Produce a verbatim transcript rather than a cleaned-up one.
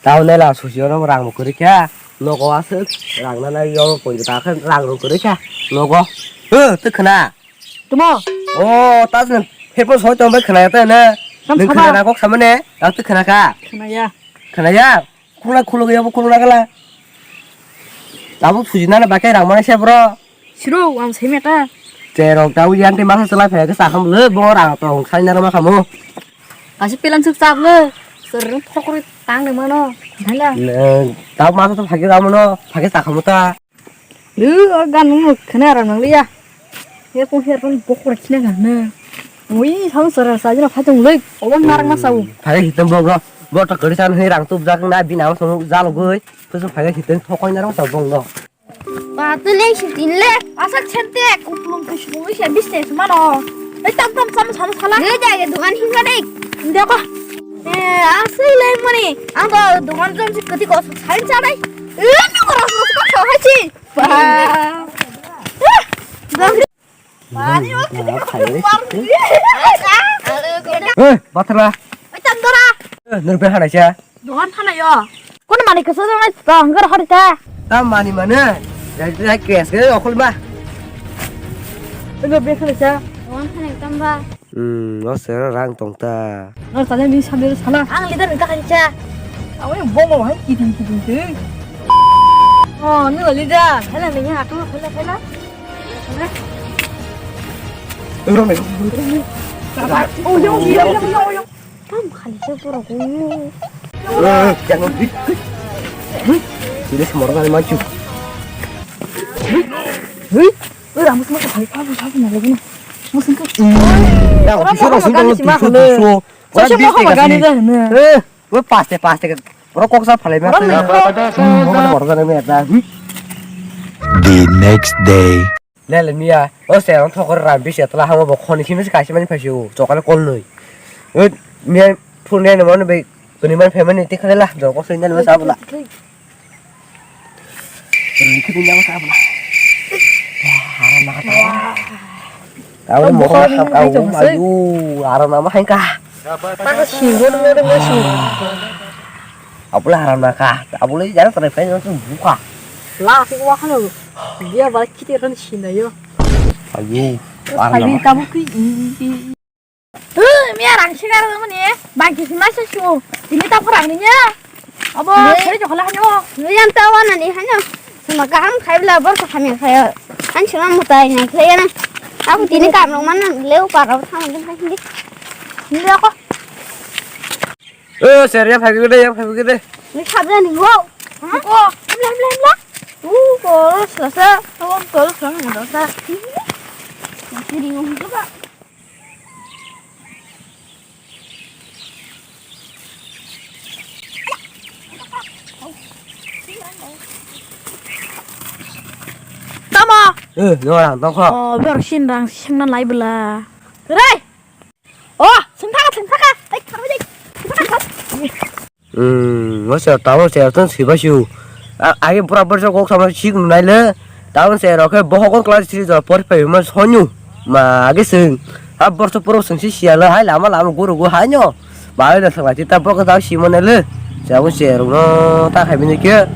Tao nela susi ono rang bo kwrwi kha. Nogo aswk rang nana yo poi ta khe rang rung kwrwi kha. Nogo. Ho, twi khna. Tamo? O, ta jin headphone soi tong bai khna ya ta na. Sam Nung saba. Khna na kok sama ne. Ta twi khna kha. Khna ya. Khna ya. Khulna khuluk ya bo khulna kala. Abo susi nana ba khe rang mana se bro. Siro, ang sai meta. Cherok tau yang te masa chalai phai khe sa kham le, bo rang tong sai na ma khamo. Kasi pelan suk chap le. Ser thokri tang de mano. Dhala. Le, tau masa to phage da mano, phage sa khamo ta. Lu, gan mu khana rang nang liya. He pon her pon bokra khina gan na. Ui, sam sara sa jina phatung le. Obon narang ma sau. Phage hitam bok ro. Bo to kari san he rang tup jak na bina ma sau jalo goi. Phusung phage hitam thokoi na rang ta bong no. Ba, tu le shutin le. Asa chente, kuplung kushung se business mano. Ei, tam tam sam sam sala. He jai dukan hinga dei. Deko. Eh, asai le mani. Ang to dukan jom si kati ko sai sa dai. Eh, no ko ras no ko hai chi. Ba. Ba, ni o kati ko. Eh, batra. Ei, tam dora. Eh, nurbe hana cha. Dogan thana yo. Kono mani kesa jang nai tong gor hori ta. Ta mani mane. Jai jai kes ke okol ma. Ego be khale cha. Dogan thana tamba. Hmm, no sera rang tong ta. No sale ni sambil sala. Ang leader ni ta kan cha. Awi bomo hai kiting kiting te. Oh, no leader. Hala ni ha tu hala hala. Ero me. Oh, yo yo yo yo. Tam khali se borok o. Eh, jangan di. Ini semua orang mancung. Hei, eh, rambut semua khali apa apa mana lagi nih? Musim tuh. Ya, orang bisa mau langsung makan kalau sih, mah, tisu, kalau tisu. Orang sosial bisa mau makan kasih. Itu, nah. Eh, gue pasti pasti kan. Orang kok sa phalai ma. Orang kok sa phalai ma. Hmm, orang orang ni ada. Hmm. The next day. Lele miya, o se ang thokor ram bisi atla hamo bo khoni khimi se kaisa mani phaisu, chokale kolnwi. O miya phone ne mano be kuni man phaimani tikhalela, joko soi nani masa abla. Kuni khimi nani masa abla. Wah, haram na kata. Kau mo kau kau ayu, haram nama hai ka. Taka singgo dong dong sing. Abula haram na ka. Abula jara tare phai no buka. La, si wa khano. Dia balik kita kan sini yo. Ayo, parah. Tadi kamu ki i i i. Hei, miya rang sigar mana ya? Bangki si masa su. Ini tak perang ni ya. Abo, saya juga lah nyo. Lu yang tahu mana nih hanya? Sama kaham khai bela bor sa kami khai. Kan cuma mutai nai khai na. Aku tini kam mana leu parau thang din khai. Ini aku. Eh, ser ya phai gede, ya phai gede. Ni khabra ni wo. Ha? Ko, emla emla emla. U ko sa sa, ko ko sa na sa. Ni ri ngi ba. Tamo. Eh, no rang tong kho. Oh, ber sin rang sing na lai bela. Rai. Oh, sengthaka, sengthaka. Ai, thangbai dai. Sengthaka. Hmm, wasa tamo se ton siba siu. Agi pura borso kok sama sik nunai le. Tamo se rokhe bohokon class three jo por pe ma sonyu. Ma agi seng. Ha borso puro seng si siala hai lama lama guru gu hanyo. Ba le sengla ti ta bok ta si mane le. Jabo se rokno ta khai bini ke.